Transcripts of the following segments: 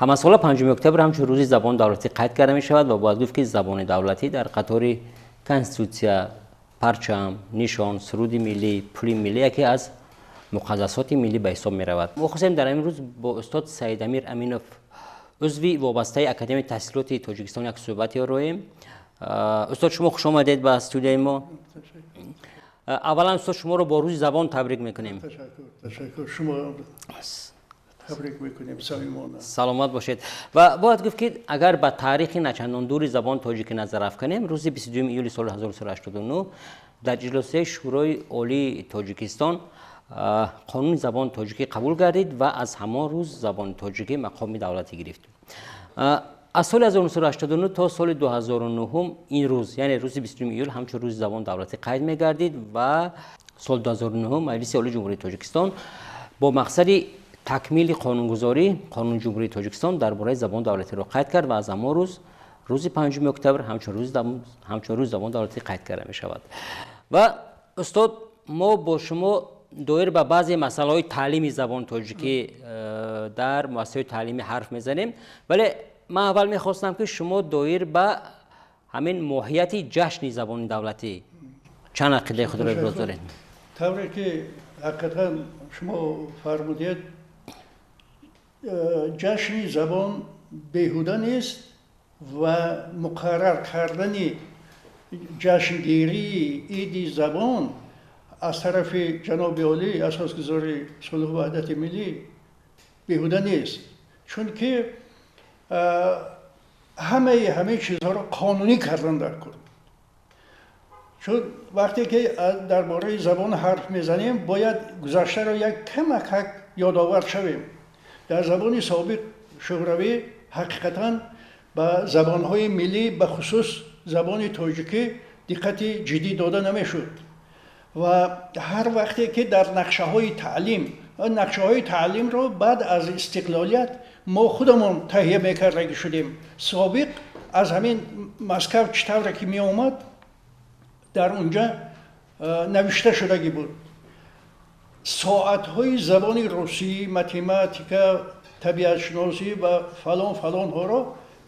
Ҳамасола 5 октябр ҳамчун рӯзи забони давлатӣ қайд карда мешавад ва бояд гуфт, ки забони давлатӣ дар қатори конститутсия, парчам, нишон, суруди миллӣ, пули миллӣ яке аз муқаддасоти миллӣ ба ҳисоб меравад. Мо хостем дар ҳамин рӯз бо устод Саидамир Аминов, узви вобастаи Академияи таҳсилоти Тоҷикистон, як суҳбате роем. Устод, шумо хуш омадед ба студияи мо. Аввалан, устод, шуморо бо рӯзи забон табрик мекунем. Ташаккур, шумо табрик мекунем самимона. Саломат бошед. Ва бояд гуфт, ки агар ба таърихи начандон дури забони тоҷикӣ назар афканем, рӯзи 22 июли соли 1989 дар ҷилосаи Шӯрои Олии Тоҷикистон қонуни забони тоҷикӣ қабул гардид ва аз ҳамон рӯз забони тоҷикӣ мақоми давлатӣ гирифт. Аз соли 1989 то соли 2009 ин рӯз, яъне рӯзи 22 июл, ҳамчун рӯзи забони давлатӣ қайд мегардид ва соли 2009 Маҷлиси Олии Ҷумҳурии Тоҷикистон бо мақсади такмили қонунгузорӣ Қонуни Ҷумҳурии Тоҷикистон дар бораи забони давлатиро қайд кард ва аз ҳамон рӯз рӯзи 5 октябр ҳамчун рӯзи забони давлатӣ қайд карда мешавад. Ва устод, мо бо шумо доир ба баъзе масъалаҳои таълими забони тоҷикӣ дар муассисаҳои таълимӣ ҳарф мезанем, вале ман аввал мехостам, ки шумо доир ба ҳамин моҳияти ҷашни забони давлатӣ чанд ақидаи худро иброз доред. Тавре ки ҳақиқатан шумо фармудед, ҷашни забон беҳуда нест ва муқаррар кардани ҷашнгирии иди забон аз тарафи ҷаноби олӣ, асосгузори сулҳу ваҳдати миллӣ, беҳуда нест, чунки ҳамаи чизҳоро қонунӣ кардан дар кор. Чун вақте ки дар бораи забон ҳарф мезанем, бояд гузаштаро як камакак ёдовар шавем. Дар забони собиқ Шӯравӣ ҳақиқатан ба забонҳои миллӣ, бахусус забони тоҷикӣ, диққати ҷиддӣ дода намешуд ва ҳар вақте ки дар нақшаҳои таълим, нақшаҳои таълимро баъд аз истиқлолият мо худамон таҳия мекардагӣ шудем. Собиқ аз ҳамин Москав чӣ тавре ки меомад, дар унҷа навишта шудагӣ буд: соатҳои забони русӣ, математика, табиатшиносӣ ва фалон фалонҳоро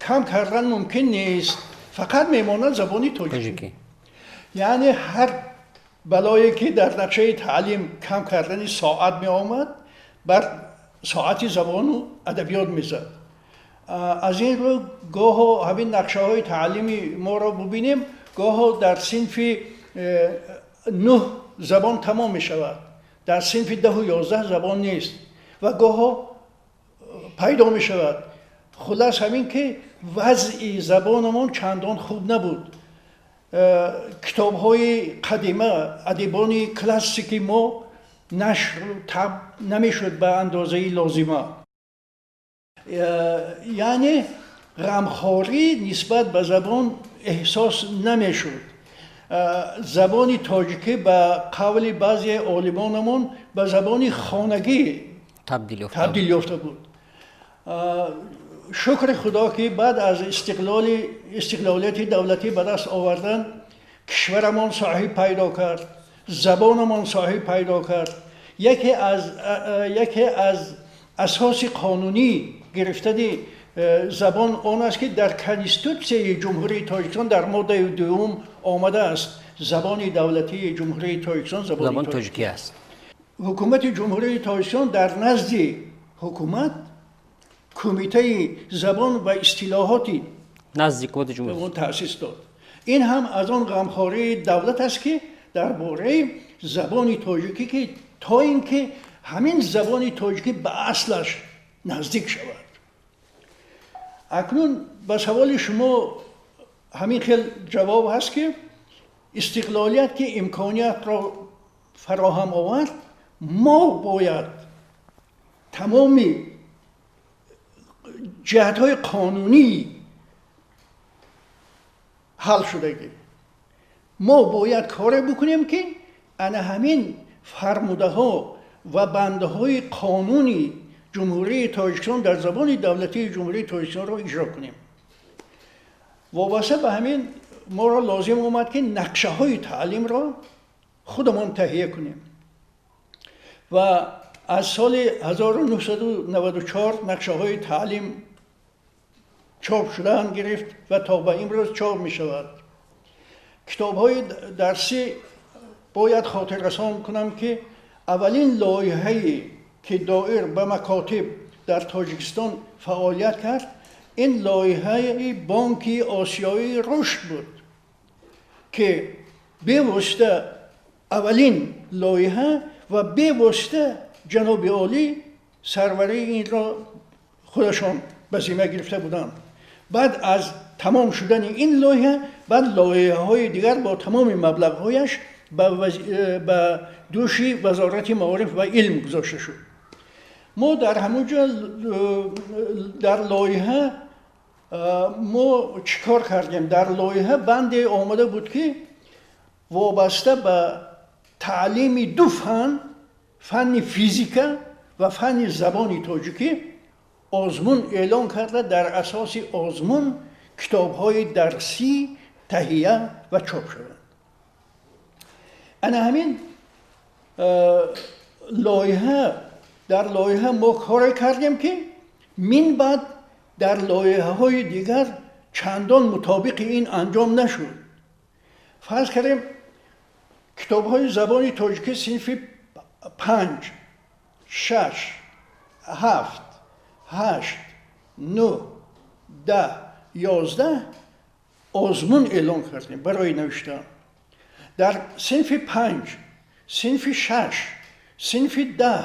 кам кардан мумкин нест, фақат мемонад забони тоҷикӣ. Яъне ҳар балое ки дар нақшаи таълим кам кардани соат меомад, бар соати забону адабиёт мезад. Аз ин рӯ гоҳо ҳамин нақшаҳои таълими моро бубинем, гоҳо дар синфи 9 забон тамом мешавад, дар синфи 10-у 11 забон нест ва гоҳо пайдо мешавад. Хулас, ҳамин ки вазъи забонамон чандон хуб набуд. Китобҳои қадима, адибони классики мо нашру таб намешуд ба андозаи лозима. Яъне ғамхорӣ нисбат ба забон эҳсос намешуд. Забони тоҷикӣ, ба қавли баъзе олимонамон, ба забони хонагӣ табдил ёфта буд. Шукри Худо, ки баъд аз истиқлолияти давлатӣ ба даст овардан, кишварамон соҳиб пайдо кард, забонамон соҳиб пайдо кард. Яке аз асоси қонунӣ гирифтани забон он аст, ки дар Конститутсияи Ҷумҳурии Тоҷикистон дар моддаи дуюм омадааст: забони давлатии Ҷумҳурии Тоҷикистон забони тоҷикӣ аст. Ҳукумати Ҷумҳурии Тоҷикистон дар назди ҳукумат Кумитаи забон ва истилоҳоти назди ҳукумати ҷумҳурӣ таъсис дод. Ин ҳам аз он ғамхории давлат аст, ки дар бораи забони тоҷикӣ, ки то ин ки ҳамин забони тоҷикӣ ба аслаш наздик шавад. Акнун ба саволи шумо ҳамин хел ҷавоб ҳаст, ки истиқлолият ки имкониятро фароҳам овард, мо бояд тамоми ҷиҳатҳои қонунӣ ҳал шудагӣ, мо бояд коре бикунем, ки ана ҳамин фармудаҳо ва бандҳои қонуни Ҷумҳурии Тоҷикистон дар забони давлатии Ҷумҳурии Тоҷикистонро иҷро кунем. Вобаста ба ҳамин моро лозим омад, ки нақшаҳои таълимро худамон таҳия кунем ва аз соли 1994 нақшаҳои таълим чоп шудан гирифт ва то ба имрӯз чоп мешавад. Китобҳои дарсӣ бояд хотиррасон кунам, ки аввалин лоиҳае ки доир ба макотиб дар Тоҷикистон фаъолият кард, ин лоиҳаи Бонки Осиёии Рушд буд, ки бевосита аввалин лоиҳа ва бевосита ҷаноби олӣ сарварии инро худашон ба зимма гирифта буданд. Баъд аз тамом шудани ин лоиҳа, баъд лоиҳаҳои дигар бо тамоми маблағҳояш ба дӯши Вазорати маориф ва илм гузошта шуд. Мо дар ҳамон ҷо дар лоиҳа мо чӣ кор кардем? Дар лоиҳа банде омада буд, ки вобаста ба таълими ду фан, фанни физика ва фанни забони тоҷикӣ, озмун эълон карда, дар асоси озмун китобҳои дарсӣ таҳия ва чоп шаванд. Ана ҳамин лоиҳа, дар лоиҳа мо коре кардем, ки мин баъд дар лоиҳаҳои дигар чандон мутобиқи ин анҷом нашуд. Фарз кардем, китобҳои забони тоҷикӣ синфи 5, 6, 7, 8, 9, 10, 11 озмун эълон кардем барои навиштан. Дар синфи 5, синфи 6, синфи 10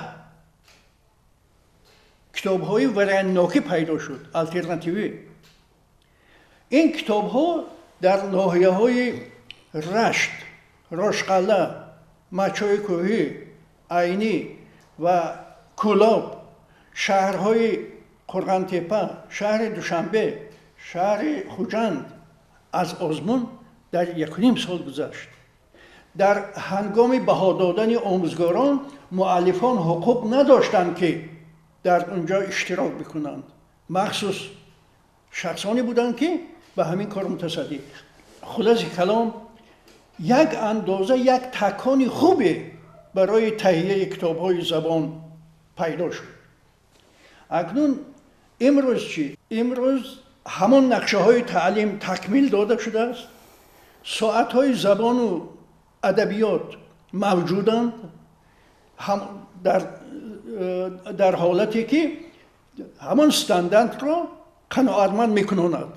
китобҳои вариантнокӣ пайдо шуд, алтернативӣ. Ин китобҳо дар ноҳияҳои Рашт, Рошқалла, Мачои кӯҳӣ, Айнӣ ва Кӯлоб, шаҳрҳои Қурғантепа, шаҳри Душанбе, шаҳри Хуҷанд аз озмун дар 1.5 сол гузашт. Дар ҳангоми баҳо додани омӯзгорон муаллифон ҳуқуқ надоштанд, ки дар унҷо иштирок бикунанд. Махсус шахсоне буданд, ки ба ҳамин кор мутасаддӣ. Хулоси калом, як андоза як такони хубе барои таҳияи китобҳои забон пайдо шуд. Акнун имрӯз чӣ? Имрӯз ҳамон нақшаҳои таълим такмил дода шудааст. Соатҳои забону адабиёт мавҷуданд, ҳам дар ҳолате ки ҳамон стандартро қаноатманд мекунонад.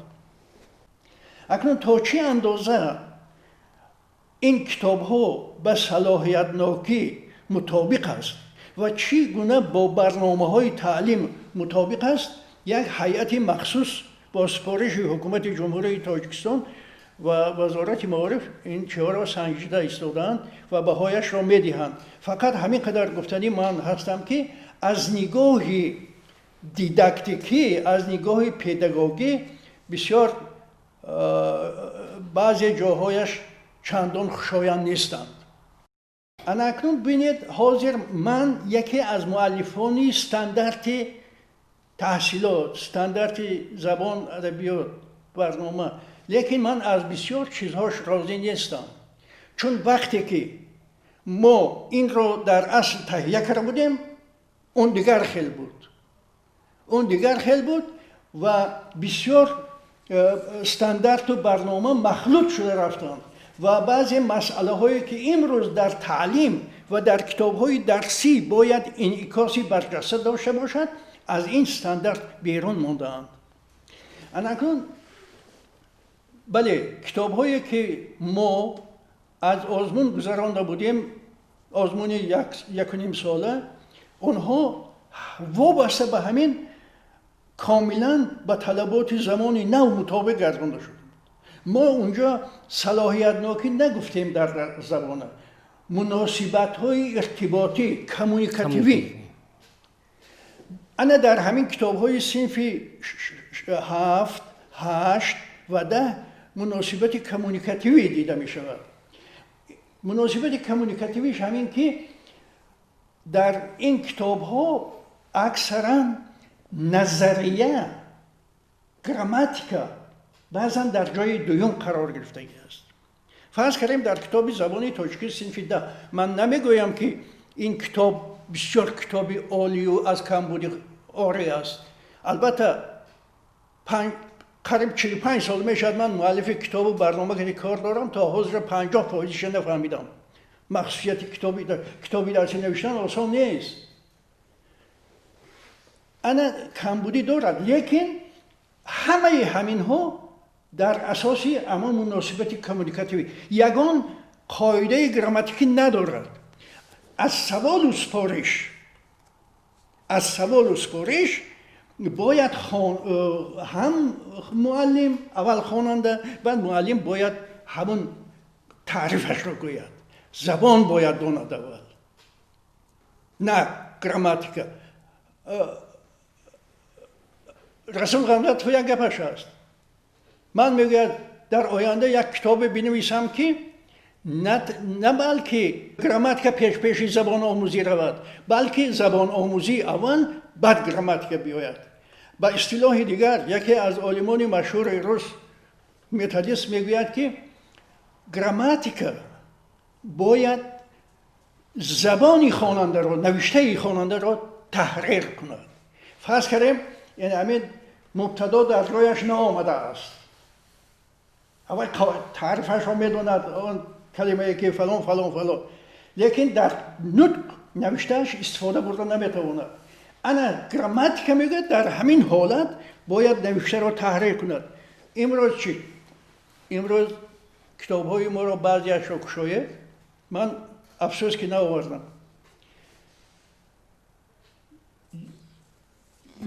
Акнун то чӣ андоза ин китобҳо ба салоҳиятнокӣ мутобиқ аст ва чӣ гуна бо барномаҳои таълим мутобиқ аст, як ҳайати махсус бо супориши ҳукумати Ҷумҳурии Тоҷикистон ва Вазорати маориф ин чиҳоро санҷида истодаанд ва баҳояшро медиҳанд. Фақат ҳамин қадар гуфтанӣ ман ҳастам, ки аз нигоҳи дидактикӣ, аз нигоҳи педагогӣ бисёр баъзе ҷоҳояш чандон хушоянд нестанд. Ана акнун бинед, ҳозир ман яке аз муаллифони стандарти таҳсилот, стандарти забон, адабиёт, барнома, лекин ман аз бисёр чизҳош розӣ нестам, чун вақте ки мо инро дар асл таҳия карда будем, он дигар хел буд, он дигар хел буд ва бисёр стандарту барнома махлут шуда рафтанд ва баъзе масъалаҳое ки имрӯз дар таълим ва дар китобҳои дарсӣ бояд инъикоси барҷаста дошта бошад, аз ин стандарт берун мондаанд. Анакун бале, китобҳое ки мо аз озмун гузаронда будем, озмуни 1.5 сола, онҳо вобаста ба ҳамин комилан ба талаботи замони нав мутобиқ гардонда шуд. Мо унҷо салоҳиятнокӣ нагуфтем дар забона, муносибатҳои иртиботӣ, коммуникативӣ. Ана дар ҳамин китобҳои синфи 7, 8 ва 10 муносибати коммуникативӣ дида мешавад. Муносибати коммуникативиш ҳамин ки дар ин китобҳо аксаран назария, грамматика баъзан дар ҷои дуюм қарор гирифтагӣ аст. Фарз кардем, дар китоби забони тоҷикӣ синфи 10, ман намегӯям, ки ин китоб бисёр китоби олию аз камбуди орӣ аст. Албатта, қариб 45 сол мешавад ман муаллифи китобу барнома ки кор дорам, то ҳозир 50%-ша нафаҳмидам. Махсусияти китоби дарсӣ навиштан осон нест. Ана камбудӣ дорад, лекин ҳамаи ҳаминҳо дар асоси ҳамон муносибати коммуникативӣ ягон қоидаи грамматикӣ надорад. Аз саволу супориш, аз саволу супориш бояд ҳам муаллим, аввал хонанда, баъд муаллим бояд ҳамон таърифашро гӯяд. Забон бояд донад аввал, на грамматика. Расул Ғамзатов як гапаш аст. Ман мегӯяд, дар оянда як китобе бинависам, ки на балки грамматика пешпеши забономӯзӣ равад, балки забономӯзӣ аввал, баъд грамматика биёяд. Ба истилоҳи дигар, яке аз олимони машҳури рус методист мегӯяд, ки грамматика бояд забони хонандаро, навиштаи хонандаро таҳрир кунад. Фарз кардем, яъне ҳамин мубтадо дар ҷояш наомадааст, аввал таърифашро медонад, он калимае ки фалон фалон фалон, лекин дар нутқ навиштааш истифода бурда наметавонад. Ана грамматика мегӯяд, дар ҳамин ҳолат бояд навиштаро таҳрир кунад. Имрӯз чӣ? Имрӯз китобҳои моро баъзеашро кушоед, ман афсӯс ки наовардам,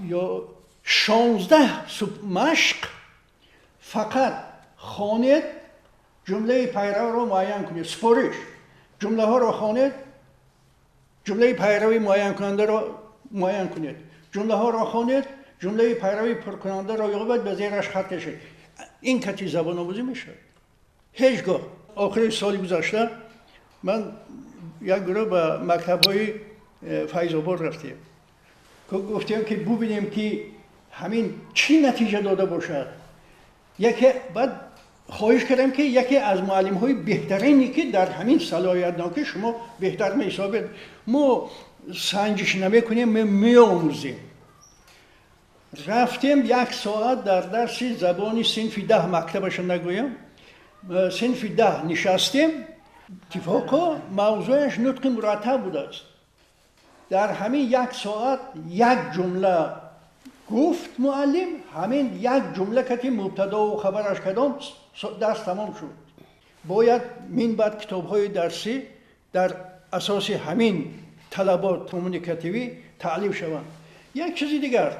ё 16 машқ фақат хонед, ҷумлаи пайравро муайян кунед, супориш ҷумлаҳоро хонед, ҷумлаи пайрави муайянкунандаро муайян кунед, ҷумлаҳоро хонед, ҷумлаи пайрави пуркунандаро ёбед, ба зераш хат кашед. Ин кати забономӯзӣ мешавад. Ҳеҷ гоҳ. Охири соли гузашта ман як гурӯҳ ба мактабҳои Файзобод рафтем. Гуфтем, ки бубинем, ки ҳамин чӣ натиҷа дода бошад. Яке баъд хоҳиш кардем, ки яке аз муаллимҳои беҳтарине, ки дар ҳамин салоҳиятнокӣ шумо беҳтар меҳисобед, мо санҷиш намекунем, мо меомӯзем. Рафтем як соат дар дарси забони синфи 10, мактабаша нагӯям, синфи 10 нишастем. Иттифоқо мавзӯяш нутқи мураттаб будааст. Дар ҳамин як соат як ҷумла гуфт муаллим, ҳамин як ҷумла кати мубтадову хабараш кадом, дарс тамом шуд. Бояд мин баъд китобҳои дарсӣ дар асоси ҳамин талабот коммуникативӣ таълиф шаванд. Як чизи дигар,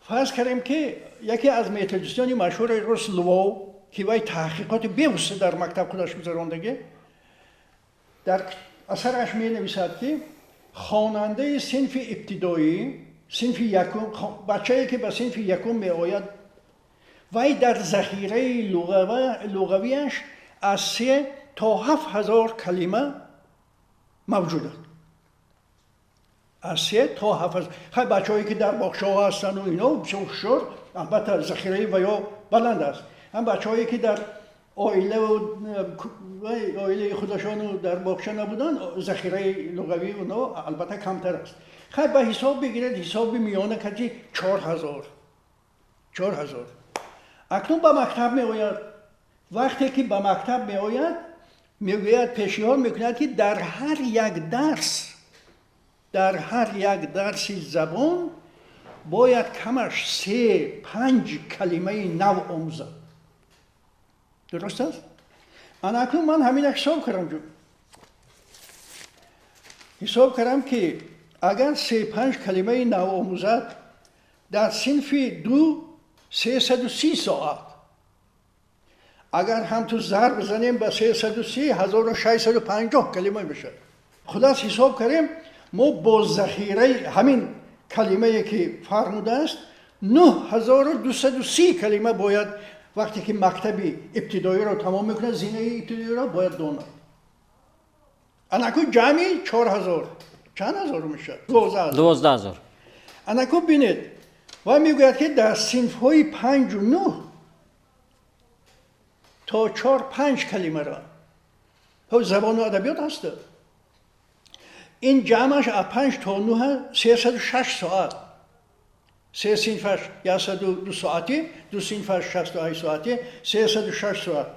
фарз кардем, ки яке аз методистони машҳури рус Лвов, ки вай таҳқиқоти бевосита дар мактаб худаш гузарондагӣ, дар асараш менависад, ки хонандаи синфи ибтидоӣ, синфи якум, бачае ки ба синфи якум меояд, вай дар захираи луғавиаш аз 3 то 7 ҳазор калима мавҷуд аст. Аз 3 то 7 ҳазор. Хай, бачаҳое ки дар боғчаҳо ҳастанду ино бисёр ҳушёр, албатта захираи ваё баланд аст. Ҳам бачаҳое ки дар оилаву оилаи худашону дар боғча набуданд, захираи луғавии онҳо албатта камтар аст. Хай, ба ҳисоб бигиред, ҳисоби миёна кади 4000, 4000. Акнун ба мактаб меояд. Вақте ки ба мактаб меояд, мегӯяд, пешниҳод мекунад, ки дар ҳар як дарс, дар ҳар як дарси забон бояд камаш се панҷ калимаи нав омӯзад. Дуруст аст? Ана акнун ман ҳамина ҳисоб кардам, ҳисоб кардам, ки агар се панҷ калимаи нав омӯзад, дар синфи 2 330 соат, агар ҳам ту зарб занем ба 330, 1650 калима мешавад. Хулас, ҳисоб кардем, мо бо захираи ҳамин калимае ки фармудааст, 9230 калима бояд вақте ки мактаби ибтидоиро тамом мекунад, зинаи ибтидоиро бояд донад. Анаку ҷамъи 4000 чанд ҳазор мешавад? 12 ҳазор. 12 ҳазор. Анаку бинед, ва мегӯяд, ки дар синфҳои панҷу нӯҳ то чор панҷ калимаро, забону адабиёт ҳаста, ин ҷамъаш аз панҷ то нӯҳ 306 соат. 3 синфаш 102 соатӣ, 2 синфаш 68 соатӣ, 306 соат.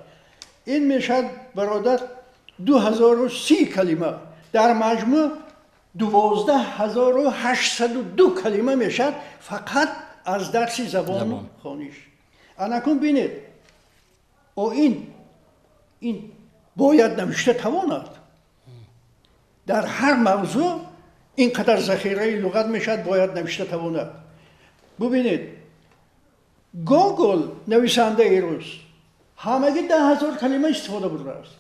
Ин мешавад, бародар, 2030 калима. Дар маҷмӯъ 12802 калима мешавад фақат аз дарси забон хониш. Анакун бинед, ин бояд навишта тавонад. Дар ҳар мавзӯъ ин қадар захираи луғат мешавад, бояд навишта тавонад. Бубинед, Гогол, нависандаи рус, ҳамагӣ 10 000 калима истифода бурдааст.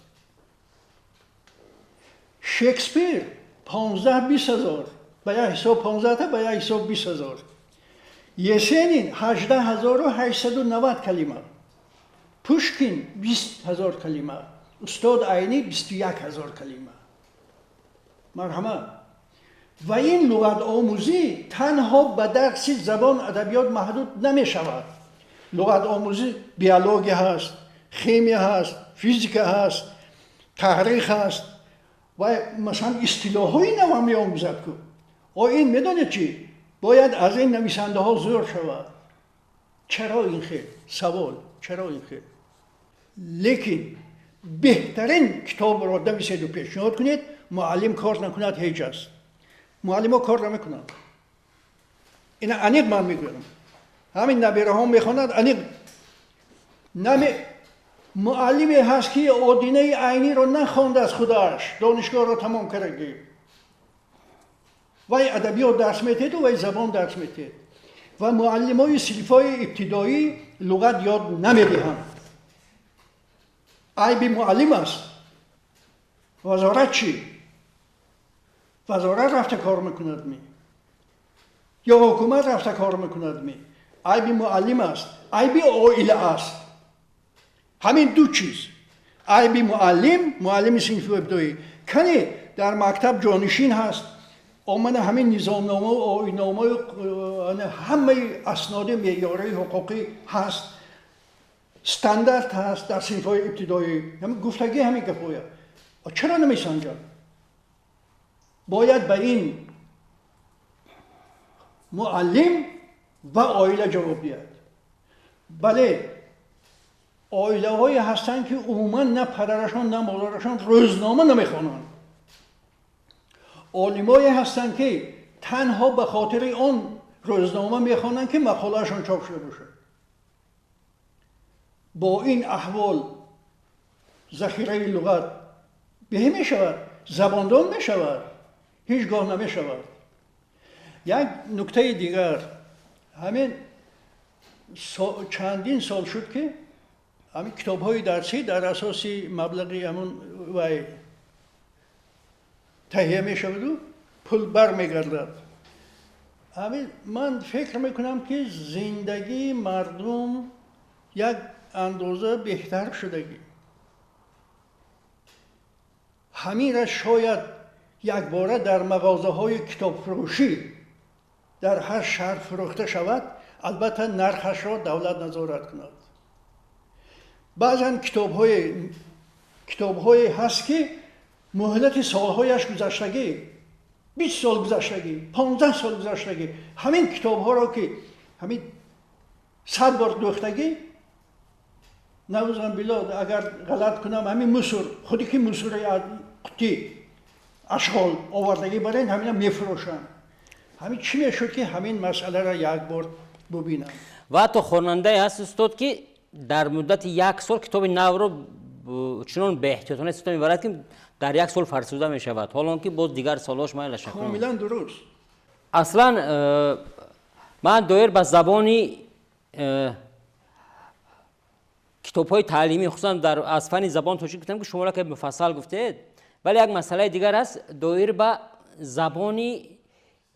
Шекспир 15-20 ҳазор, ба як ҳисоб 15 та, ба як ҳисоб 20 000. Есенин 18 890 калима, Пушкин 20 000 калима, устод Айнӣ 21 000 калима. Марҳамат. Ва ин луғатомӯзӣ танҳо ба дарси забон, адабиёт маҳдуд намешавад. Луғатомӯзӣ биология ҳаст, химия ҳаст, физика ҳаст, таърих ҳаст ва масалан истилоҳҳои нав меомӯзад ку. О, ин медонед чӣ? Бояд аз ин нависандаҳо зӯр шавад. Чаро ин хел? Савол: чаро ин хел? Лекин беҳтарин китобро нависеду пешниҳод кунед, муаллим кор накунад, ҳеҷ аст. Муаллимо кор намекунанд. Ина аниқ ман мегӯям. Ҳамин набираҳо мехонад, аниқ наме. Муаллиме ҳаст, ки Одинаи Айниро нахондааст, худаш донишгоҳро тамом кардагӣ. Вай адабиёт дарс метиҳеду вай забон дарс метиҳед. Ва муаллимои синфҳои ибтидоӣ луғат ёд намедиҳанд. Айби муаллим аст. Вазорат чӣ? Вазорат рафта кор мекунад ми? Ё ҳукумат рафта кор мекунад ми? Айби муаллим аст, айби оила аст. Ҳамин ду чиз: айби муаллим, муаллими синфи ибтидоӣ. Кане дар мактаб ҷонишин ҳаст, омада ҳамин низомнома, оинномаю ҳамаи асноди меъёрии ҳуқуқӣ ҳаст, стандарт ҳаст дар синфҳои ибтидоӣ. Гуфтагӣ ҳамин гапҳоя чаро намесанҷанд? Бояд ба ин муаллим ва оила ҷавоб диҳад. Бале, оилаҳое ҳастанд, ки умуман на падарашон, на модарашон рӯзнома намехонанд. Олимое ҳастанд, ки танҳо ба хотири он рӯзнома мехонанд, ки мақолаашон чоп шуда бошад. Бо ин аҳвол захираи луғат беҳ мешавад, забондон мешавад? Ҳеҷ гоҳ намешавад. Як нуктаи дигар: ҳамин чандин сол шуд, ки ҳамин китобҳои дарсӣ дар асоси маблағи ҳамун вай таҳия мешаваду пул бармегардад. Ҳамин ман фикр мекунам, ки зиндагии мардум як андоза беҳтар шудагӣ. Ҳаминра шояд якбора дар мағозаҳои китобфурӯшӣ дар ҳар шаҳр фурӯхта шавад. Албатта, нархашро давлат назорат кунад. Баъзан китобҳое ҳаст, ки муҳлати солҳояш гузаштагӣ, 20 сол гузаштагӣ, 15 сол гузаштагӣ. Ҳамин китобҳоро, ки ҳамин 100 бор дӯхтагӣ, наъузубилло, агар ғалат кунам, ҳамин мусор, худе ки мусори қутӣ ашғол овардагӣ барен, ҳамина мефурӯшанд. Ҳамин чӣ мешуд, ки ҳамин масъаларо як бор бубинам? Ва ҳатто хонандае ҳаст, устод, ки дар муддати як сол китоби навро чунон беэҳтиётона истифода мебарад, ки дар як сол фарсуда мешавад, ҳол он ки боз дигар солҳош майла шакл. Комилан дуруст. Аслан ман доир ба забони китобҳои таълимӣ, хусусан дар аз фанни забон тоҷик гуфтам, ки шуморо ки муфассал гуфтед, вале як масъалаи дигар аст доир ба забони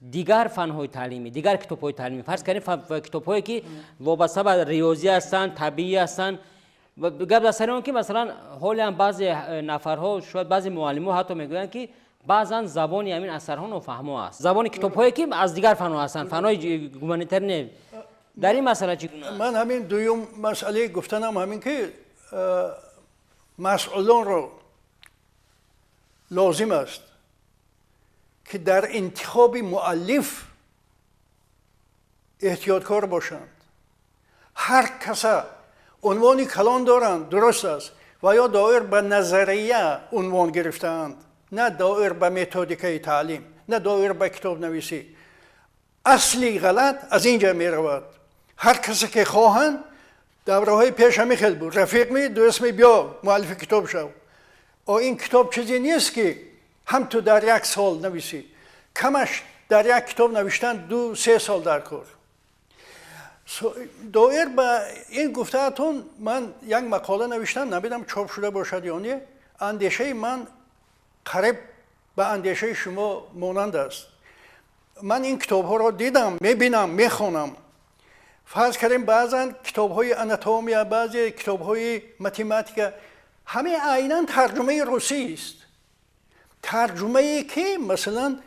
дигар фанҳои таълимӣ, дигар китобҳои таълимӣ. Фарз кардем, китобҳое ки вобаста ба риёзӣ ҳастанд, табиӣ ҳастанд. Гап дар сари он ки масалан ҳолиам баъзе нафарҳо, шояд баъзе муаллимҳо ҳатто мегӯянд, ки баъзан забони ҳамин асарҳо нофаҳмо аст, забони китобҳое ки аз дигар фанҳо ҳастанд, фанҳои гуманитарӣ не. Дар ин масъала чӣ гуна? Ман ҳамин дуюм масъалаи гуфтанам ҳамин, ки масъулонро лозим аст, ки дар интихоби муаллиф эҳтиёткор бошанд. Ҳар каса унвони калон доранд, дуруст аст, ва ё доир ба назария унвон гирифтаанд, на доир ба методикаи таълим, на доир ба китобнависӣ. Асли ғалат аз ин ҷа меравад. Ҳар касе ки хоҳанд, давраҳои пеш ҳамин хел буд, рафиқ ми, дӯст ми, биё муаллифи китоб шав. Ин китоб чизе нест ки ҳам ту дар як сол нависӣ. Камаш дар як китоб навиштан 2-3 сол дар кор. Доир ба ин гуфтаатон ман як мақола навиштам, намедонам чоп шуда бошад ё не. Андешаи ман қариб ба андешаи шумо монанд аст. Ман ин китобҳоро дидам, мебинам, мехонам. Фарз кардем баъзан китобҳои анатомия, баъзе китобҳои математика, ҳамаи айнан тарҷумаи русист. Тарҷумае ки масалан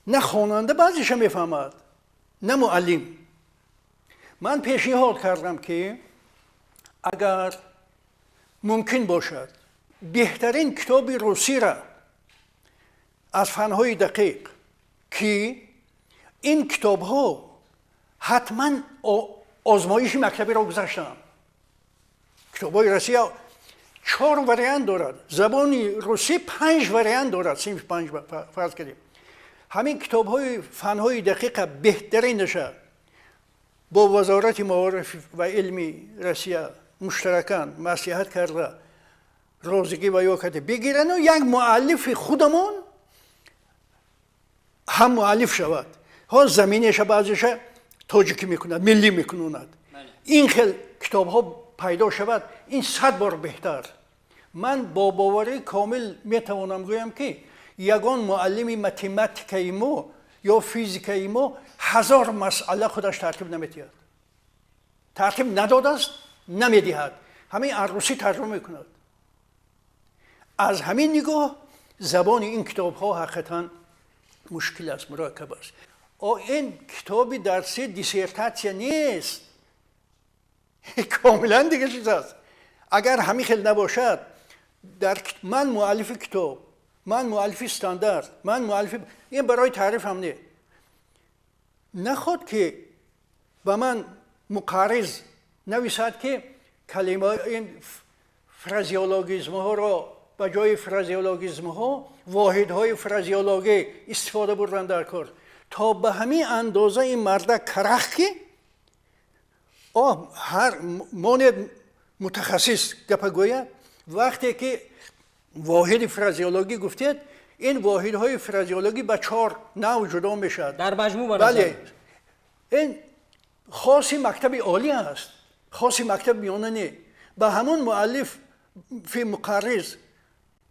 на хонанда баъзеша мефаҳмад, на муаллим. Ман пешниҳод кардам ки агар мумкин бошад беҳтарин китоби русиро аз фанҳои дақиқ, ки ин китобҳо ҳатман озмоиши мактабиро гузаштаанд. Китобҳои Россия 4 вариант дорад. Забони русӣ 5 вариант дорад, синфи 5 фарз кардем. Ҳамин китобҳои фанҳои дақиқа беҳтаринаша бо Вазорати маориф ва илми Россия муштаракан маслиҳат карда, розигӣ ва ё карда бигирану як муаллифи худамон ҳам муаллиф шавад. Ҳо заминеша баъзеша тоҷикӣ мекунад, миллӣ мекунонад. Ин хел китобҳо пайдо шавад, ин 100 бор беҳтар. Ман бо боварии комил метавонам гӯям ки ягон муаллими математикаи мо ё физикаи мо 1000 масъала худаш тартиб намедиҳад. Тартиб надодааст, намедиҳад. Ҳамин аз русӣ тарҷума мекунад. Аз ҳамин нигоҳ забони ин китобҳо ҳақиқатан мушкил аст, мураккаб аст. Ин китоби дарси диссертатсия нест. Комилан дигар чиз аст. Агар ҳамин хел набошад, ман муаллифи китоб, ман муаллифи стандарт, ман муаллифи ин барои таъриф ҳам не. Наход ки ба ман муқарриз нависад ки калима ин фразеологизмҳоро ба ҷои фразеологизмҳо воҳидҳои фразеологӣ истифода бурдан дар кор. То ба ҳамин андоза ин марда карах ки ҳар монед мутахассис гапа гӯяд, вақте ки воҳиди фразеологӣ гуфтед, ин воҳидҳои фразеологӣ ба 4 навъ ҷудо мешавад. Дар маҷмӯъ бале, ин хоси мактаби олӣ аст, хоси мактаби миёна не. Ба ҳамон муаллифи муқарриз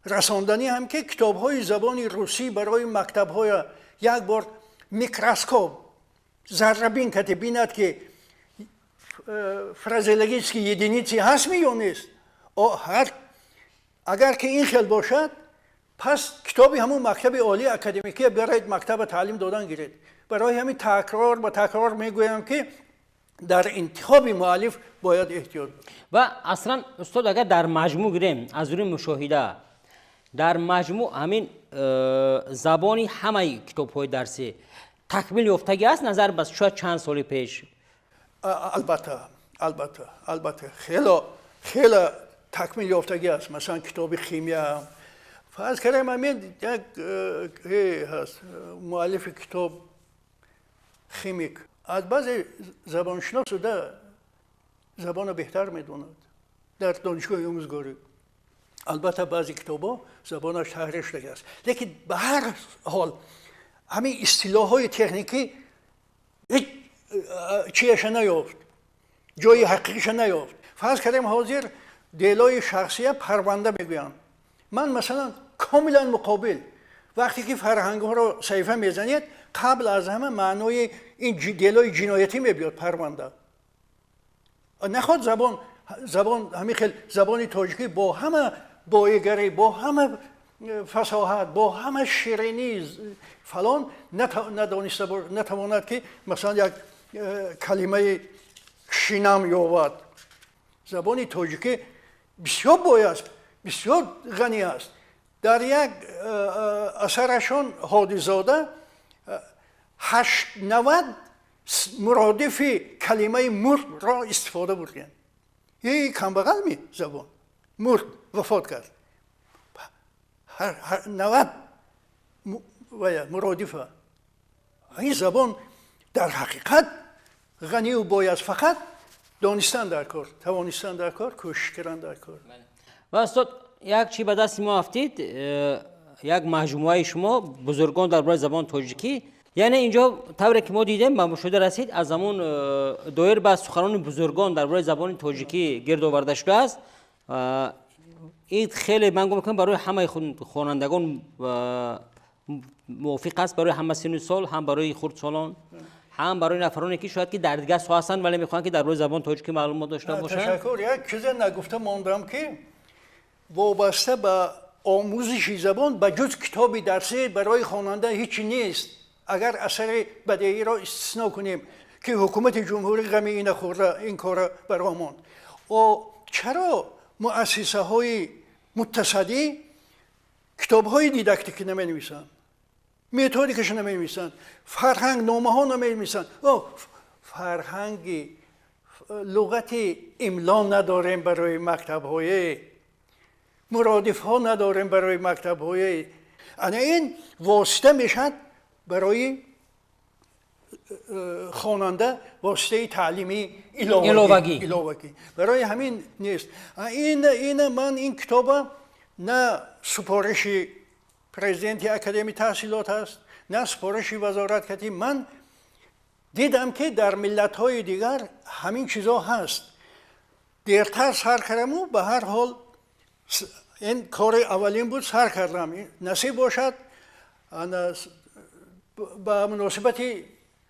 расонданӣ ҳам ки китобҳои забони русӣ барои мактабҳоя як бор микроскоп заррабин кати бинад ки фразеологические единицы ҳаст ми ё нест. Ҳар агар ки ин хел бошад, пас китоби ҳамун мактаби олии академикия барои мактаба таълим додан гиред. Барои ҳамин такрор ба такрор мегӯям ки дар интихоби муаллиф бояд эҳтиёт буд. Ва аслан устод, агар дар маҷмӯъ гирем аз рӯи мушоҳида, дар маҷмӯъ ҳамин забони ҳамаи китобҳои дарсӣ такмил ёфтагӣ аст назар ба шояд чанд соли пеш? Албатта, албатта, албатта, хело хело такмил ёфтагӣ аст. Масалан китоби химия, фарз кардем ҳамин як ҳаст муаллифи китоб химик, аз баъзе забоншинос шуда забонро беҳтар медонад дар донишгоҳи омӯзгорӣ. Албатта баъзе китобҳо забонаш таҳрир шудагӣ аст, лекин ба ҳар ҳол ҳамин истилоҳҳои техникӣ ҳеҷ чияша наёфт, ҷои ҳақиқиша наёфт. Фарз кардем ҳозир делои шахсия парванда мегӯянд. Ман масалан комилан муқобил. Вақте ки фарҳангҳоро саҳифа мезанед, қабл аз ҳама маънои ин делои ҷиноятӣ мебиёд парванда. Наход забон ҳамин хел забони тоҷикӣ бо ҳама боигарӣ, бо ҳама фасоҳат, бо ҳама ширинӣ фалон надониста натавонад ки масалан як калимаи шинам ёбад. Забони тоҷикӣ бисёр бой аст, бисёр ғанӣ аст. Дар як асарашон Ҳодизода 890 муродифи калимаи мурдро истифода бурдем. Ин камбағал ми забон мурд, вафот кард, 90 муродифа. Ин забон дар ҳақиқат ғанию бой аст, фақат донистан дар кор, тавонистан дар кор, кӯшиш кардан дар кор. Ва устод, як чи ба дасти мо афтид, як маҷмӯаи шумо «Бузургон дар бораи забони тоҷикӣ», яъне инҷо тавре ки мо дидем, ба мушоҳида расид, аз ҳамон доир ба суханони бузургон дар бораи забони тоҷикӣ гирд оварда шудааст. Ин хеле, ман гумон мекунам, барои ҳамаи хонандагон мувофиқ аст, барои ҳама синну сол, ҳам барои хурдсолон, ҳам барои нафароне ки шояд ки дар дигар соҳа ҳастанд, вале мехоҳанд ки дар бораи забони тоҷикӣ маълумот дошта бошанд. Ташаккур. Як чизе нагуфта мондам, ки вобаста ба омӯзиши забон ба ҷуз китоби дарсӣ барои хонанда ҳеҷ нест, агар асари бадеиро истисно кунем, ки ҳукумати ҷумҳурӣ ғами ина хӯрда, ин кора бароҳ монд. Чаро муассисаҳои муттасаддӣ китобҳои дидактикӣ наменависанд, методикаша наменависанд, фарҳангномаҳо наменависанд? Фарҳанги луғати имло надорем барои мактабҳое, муродифҳо надорем барои мактабҳое. Ана ин восита мешавад барои хонанда, воситаи таълимӣ иловагӣ. Барои ҳамин нест. Ин ман ин китоба на супориши президенти Академияи таҳсилот аст, на супориши вазорат кати. Ман дидам, ки дар миллатҳои дигар ҳамин чизо ҳаст. Дертар сар кардаму, ба ҳар ҳол ин кори аввалин буд, сар кардам. Насиб бошад, ба муносибати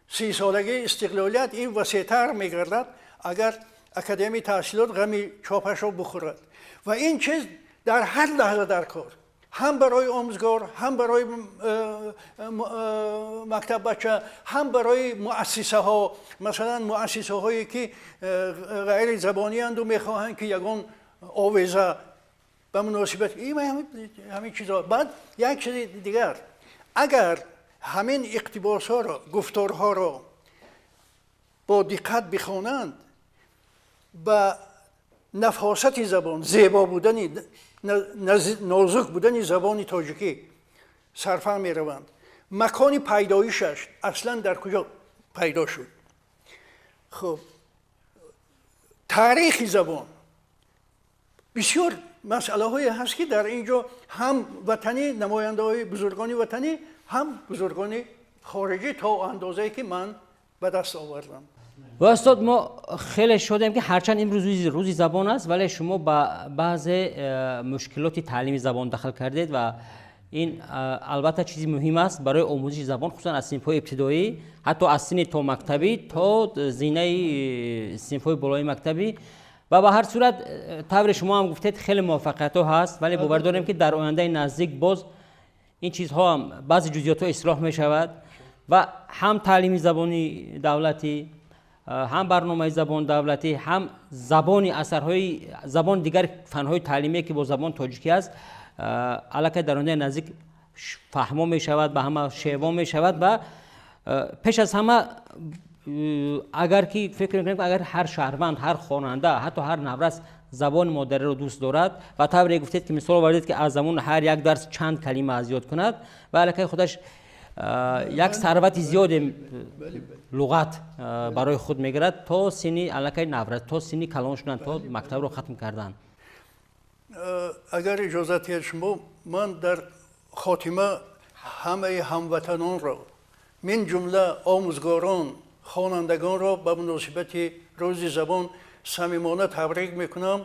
30-солагии истиқлолият ин васеътар мегардад, агар Академияи таҳсилот ғами чопашро бухӯрад. Ва ин чиз дар ҳар лаҳза дар кор, ҳам барои омӯзгор, ҳам барои мактаббача, ҳам барои муассисаҳо. Масалан, муассисаҳое ки ғайризабонианду мехоҳанд, ки ягон овеза ба муносибат ҳамин чизҳо. Баъд як чизи дигар: агар ҳамин иқтибосҳоро, гуфторҳоро бо диққат бихонанд, ба нафосати забон, зебо будани, нозук будани забони тоҷикӣ сарфаҳм мераванд, макони пайдоишаш аслан дар куҷо пайдо шуд. Хуб, таърихи забон, бисёр масъалаҳое ҳаст, ки дар ин ҷо ҳам ватанӣ, намояндаҳои бузургони ватанӣ, ҳам бузургони хориҷӣ, то андозае ки ман ба даст овардам. Ва устод, мо хеле шодем, ки ҳарчанд имрӯз рӯзи забон аст, вале шумо ба баъзе мушкилоти таълими забон дахл кардед ва ин албатта чизи муҳим аст барои омӯзиши забон, хусусан аз синфҳои ибтидоӣ, ҳатто аз синни томактабӣ то зинаи синфҳои болои мактабӣ. Ва ба ҳар сурат, тавре шумо ҳам гуфтед, хеле муваффақиятҳо ҳаст, вале бовар дорем, ки дар ояндаи наздик боз ин чизҳо ҳам, баъзе ҷузъиётҳо ислоҳ мешавад ва ҳам таълими забони давлатӣ, ҳам барномаи забони давлатӣ, ҳам забони асарҳои забони дигар фанҳои таълимие, ки бо забони тоҷикӣ аст, аллакай дар ояндаи наздик фаҳмо мешавад, ба ҳама шево мешавад. Ва пеш аз ҳама, агар ки фикр мекунем, агар ҳар шаҳрванд, ҳар хонанда, ҳатто ҳар наврас забони модариро дӯст дорад ва тавре гуфтед, ки мисол овардед, ки аз замон ҳар як дарс чанд калима аз ёд кунад ва аллакай худаш як сарвати зиёде луғат барои худ мегирад то синни аллакай наврас, то синни калон шудан, то мактабро хатм кардан. Агар иҷозат диҳед шумо, ман дар хотима ҳамаи ҳамватанонро, мин ҷумла омӯзгорон, хонандагонро ба муносибати рӯзи забон самимона табрик мекунам,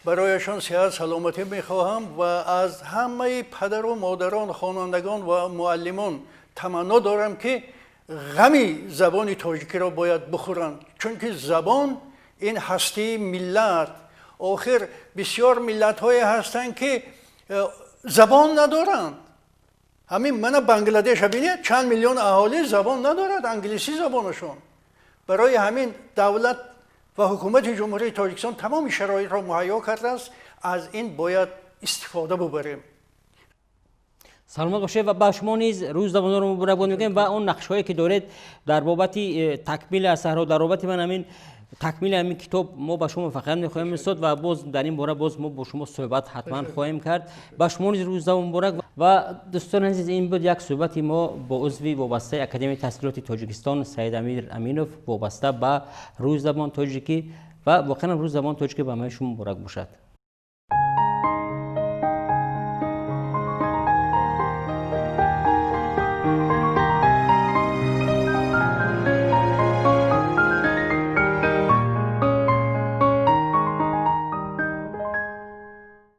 барояшон сиҳат, саломатӣ мехоҳам ва аз ҳамаи падару модарон, хонандагон ва муаллимон таманно дорам, ки ғами забони тоҷикиро бояд бихӯранд, чунки забон ин ҳастии миллат. Охир бисёр миллатҳое ҳастанд, ки забон надоранд. Ҳамин мана Бангладеша бинед, чанд миллион аҳолӣ, забон надорад, англисӣ забонашон. Барои ҳамин давлат ва ҳукумати Ҷумҳурии Тоҷикистон тамоми шароитро муҳайё кардааст, аз ин бояд истифода бубарем. Саломат бошед ва ба шумо низ рӯзи забонҳоро муборакбод мегӯем ва он нақшҳое ки доред дар бобати такмили асарҳо, дар бобати ман ҳамин такмили ҳамин китоб, мо ба шумо муваффақият мехоҳем, устод, ва боз дар ин бора боз мо бо шумо суҳбат ҳатман хоҳем кард. Ба шумо низ рӯзи забон муборак. Ва дӯстони азиз, ин буд як суҳбати мо бо узви вобастаи Академияи таҳсилоти Тоҷикистон Саидамир Аминов вобаста ба рӯзи забон тоҷикӣ. Ва воқеан рӯзи забон тоҷикӣ ба ҳамаи шумо муборак бошад.